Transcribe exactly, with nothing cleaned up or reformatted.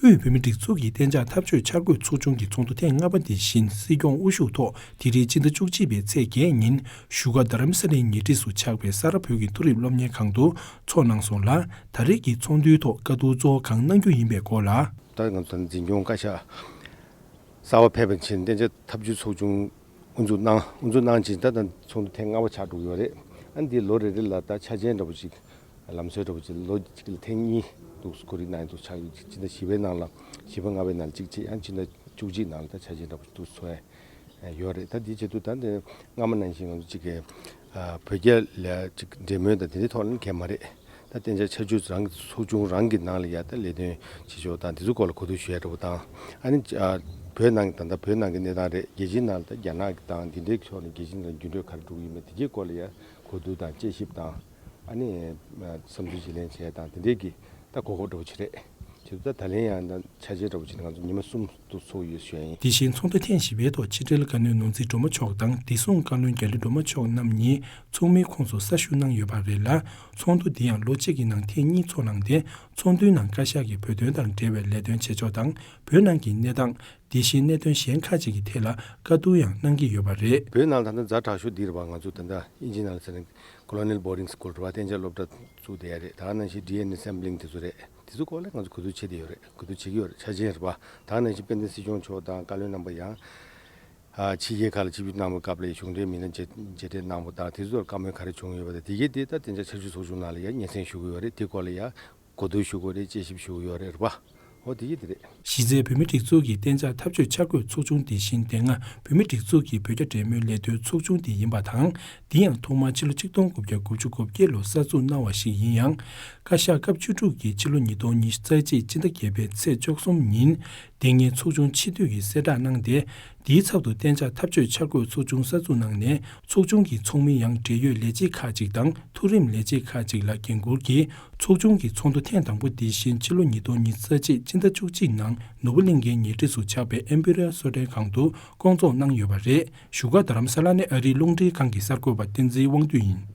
དབུས་བོད་མིའི་སྒྲིག་འཛུགས་ཀྱི་གཏན་འཇགས་འཐབ་ཕྱོགས་འཆར་འགོད་ཚོགས་ཆུང་གི་ཚོགས་འདུ་ཐེངས་ལྔ་པ་འདི་བཞིན་སྲིད་སྐྱོང་དབུ་བཞུགས་ཐོག་དེ་རིང་ཕྱི་ཟླ་བཅུ་གཅིག་པའི་ཚེས་བརྒྱད་ཉིན་བཞུགས་སྒར་རྡ་རམ་ས་ལའི་ཉེ་འཁྲིས་སུ་ཆགས་པའི་ས་རཱ་བོད་ཀྱི་མཐོ་རིམ་སློབ་གཉེར་ཁང་དུ་འཚོགས་གནང་སོང་ལ། ད་རེས་ཀྱི་ཚོགས་འདུའི་ཐོག་བཀའ་བསྡུར་གཙོ་བོ་གང་གནང་རྒྱུ་ཡིན་པའི་སྐོར་ལ། ད་ང་ཚོ་འཛིན་སྐྱོང་བཀའ་ཤག་གསར་པ་ཕེབས་པ་ཕྱིན་གཏན་འཇགས་འཐབ་ཇུས་ཚོགས་ཆུང་དབུ་འཛུགས་གནང་། དབུ་འཛུགས་གནང་ཕྱིན་ད་ད་ཚོགས་འདུ་ཐེངས་ལྔ་པ་ཆགས་འགྲོ་གི་ཡོད་རེད། ཨ་ནི་འདི་ལོ་རེ་རེ་ལ་ད་འཆར་ཅན་འདྲ་པོ་ཅིག་ལམ་སྲོལ་འདྲ་པོ་ཅིག་ལོ་གཅིག་ལ་ཐེངས་གཉིས་འདུག་གོ་རིམ་ནང་འདུག་ཆགས་ཡོད། སྤྱི་ཟླ་བཞི་པའི་ནང་ལ་བཞི་པ་ལྔ་པའི་ནང་ལ་གཅིག་བྱས། ཨ་ནི་ཕྱི་ཟླ་བཅུ་གཅིག་ནང་ལ་ད་འཆར་ཅན་འདྲ་པོ་འདུག་འཚོགས་ཡ་ཡོད་རེད། ད་འདི་བྱེད་དུས་ད་འདི་སྔ་མ་ནང་བཞིན་ང་ཚོ་གཅིག་གི་ཨ་བོད་རྒྱ་ལ་གཅིག་འབྲེལ་མོལ་དང་དེ་འདྲའི་ཐོག་ལ་གལ་མ་རེད། ད་གཏན་འཇགས་འཆར་ཇུས་རང་གི་ཚོགས་ཆུང་རང་གི་ནང་ལ་ཡ་ད་ལས་དོན་བྱེད་ཕྱོགས་དང་དེ་ཚོ་སྐོར་ལ་གོ་བསྡུར་ཞུ་ཡ་འདྲ་པོ་དང་། ཨ་ནི་ཨ་བོད་ནང་གི་ད་ལྟ་བོད་ནང་གི་གནས་སྟངས་རེད། རྒྱལ་སྤྱིའི་ནང་ལ་ད་རྒྱ་ནག་གི་དང་དེ་འདྲའི་ཕྱོགས་ནས་རྒྱལ་སྤྱིའི་ནང་འགྱུར་འགྲོས་ག་རེ་འགྲོ་གི་ཡོད་མེད་དེ་གའི་སྐོར་ལ་ཡ་གོ་བསྡུར་དང་དཔྱད་ཞིབ་དང་། ཨ་ནི་བསམ་ཚུལ་བརྗེ་ལེན་བྱས་དང་དེ་འདྲའི་གི་ད་གོ་སྐབས་འདྲ་པོ་ཅིག་རེད། བྱས་ཙང་ད་ལན་ཡང་ད་འཆར་ཅན་འདྲ་པོ་ཅིག་ནི་ང་ཚོ་ཉི་མ་གསུམ་དུ་ཚོགས་ཡོད་ཞུ་ཡ་ཡིན། དེ་བཞིན་ཚོགས་འདུ་ཐེངས་བཞི་པའི་ཐོག་ཕྱི་དྲིལ་བཀའ་བློན་ནོར་འཛིན་སྒྲོལ་མ་མཆོག་དང་བདེ་སྲུང་བཀའ་བློན་རྒྱ་ལོ་སྒྲོལ་མ་མཆོག་རྣམ་གཉིས་ཚོགས་མིའི་ཁོངས་སུ་གསར་ཞུགས་གནང་ཡོད་པ་རེད་ལ། ཚོགས་འདུ་འདི་ཡང་ལོ་གཅིག་གི་ནང་ཐེངས་གཉིས་ཚོགས་གནང་སྟེ། ཚོགས་འདུའི་ནང་བཀའ་ཤག་གིས་བོད་དོན་དང་འབྲེལ་བའི་ལས་དོན་བྱེད་ཕྱོགས་དང་བོད་ནང་གི་གནས་སྟངས། དེ་བཞིན་གནད་དོན་གཞན་ཁག་ཅིག་གི་ཐད་ལ་བཀའ་བསྡུར་ཡང་གནང་གི་ཡོད་པ་རེད། བོད་ནང་ད་ལྟ་ཛ་དྲག་ཤོས་འདི་རེད་པ། ང་ཚོ་ད་ལྟ་དབྱིན་ཇིའི་ནང་ལ་ཟེར་ན་Colonial Boarding School རེད་པ། གཏན་འཇགས་སློབ་གྲྭ་བཙུགས་བསྡད་ཡ་རེད། ད་ག་ནང་བཞིན་ཌི་ཨེན་ཨེ་སེམ་བྷི་ལིང་དེ་ཚོ་རེད། དེ་ཚོ་སྐོར་ལ་ང་ཚོ་གོ་བསྡུར་བྱེད་བསྡད་ཡོད་རེད། གོ་བསྡུར་བྱེད་ཀྱི་ཡོད་རེད། འཆར་ཅན་རེད་པ། ད་ག་ནང་བཞིན་དཔལ་ལྡན་སྲིད་སྐྱོང་མཆོག་དང་བཀའ་བློན་རྣམ་པ་ཡང་ཨ་ཕྱི་རྒྱལ་ཁག་ལ་ཆིབས་བསྒྱུར་གནང་བའི་སྐབས་ལ་གཞུང་འབྲེལ་མི་སྣ་མཇལ་མཇལ་འཕྲད་གནང་བ་དང་དེ་ཚོར་བཀའ་མོལ་ག་རེ་བྱུང་ཡོད་པ་དང་། དེ་གའི་དེ་ད་གཏན་འཇགས་འཆར་ཇུས་ཚོགས་ཆུང་ནང་ལ་ཡང་སྙན་སེང་ཞུ་གི་ཡོད་རེད། དེ་སྐོར་ལ་ཡང་གོ་བསྡུར་ཞུ་དགོས་རེད། དཔྱད་ཞིབ་ཞུ་གི་ཡོད་རེད་པ། འོ་དེ་ཡིན་དེ་རེད། གཞི་རྩའི་བོད་མིའི་སྒྲིག་འཛུགས་ཀྱི་གཏན་འཇགས་འཐབ་ཕྱོགས་འཆར་འགོད་ཚོགས་ཆུང་དེ་བཞིན་དེ་སྔ་བོད་མིའི་སྒྲིག་འཛུགས་ཀྱི་བོད་རྒྱ་འབྲེལ་མོལ་ལས་དོན་ཚོགས་ཆུང་དེ་ཡིན་པ་དང་། འདི་ཡང་ཐོག་མར་ཕྱི་ལོ་ཆིག་སྟོང་དགུ་བརྒྱ་དགུ་བཅུ་གོ་བརྒྱད་ལོ་གསར་འཛུགས་གནང་བ་ཞིག་ཡིན་ཡང་། བཀའ་ཤག་སྐབས་བཅུ་དྲུག་གིས་ཕྱི་ལོ་ཉིས་སྟོང་ཉི་ཤུ་རྩ་གཅིག་སྤྱི་ཟླ་བརྒྱད་པའི་ཚེས་བཅུ་གསུམ་ཉིན་དེ་སྔའི་ཚོགས་ཆུང་ཕྱིར་བསྡུས་ཀྱི་གསལ་བསྒྲགས་གནང་སྟེ། དེའི་ཚབ་ཏུ་གཏན་འཇགས་འཐབ་ཕྱོགས་འཆར་འགོད་ཚོགས་ཆུང་གསར་འཛུགས་གནང་ནས། ཚོགས་ཆུང་གི་ཚོགས་མི་ཡང་འབྲེལ་ཡོད་ལས་བྱེད་ཁག་ཅིག་དང་མཐོ་རིམ་ལས་བྱེད་ཁག་ཅིག་ལ་འགན་འཁུར་གྱིས། ཚོགས་ཆུང་གི་ཚོགས་འདུ་ཐེངས་དང་པོ་འདི་བཞིན་ཕྱི་ལོ་ཉིས་སྟོང་ཉི་ཤུ་རྩ་གཅིག་སྤྱི་ཟླ་བཅུ་གཅིག་ནང་ནོར་བུ་གླིང་གའི་ཉེ་འཁྲིས་སུ་ཆགས་པའི་ཨེམ་པི་རི་ཡལ་གསོལ་ཁྲིམས་ཁང་དུ་སྐོང་ཚོགས་གནང་ཡོད་པ་རེད། བཞུགས་སྒར་རྡ་རམ་ས་ལ་ནས་ཨ་རིའི་རླུང་འཕྲིན་ཁང་གི་གསར་འགོད་པ་བསྟན་འཛིན་དབང་འདུས་ཡིན།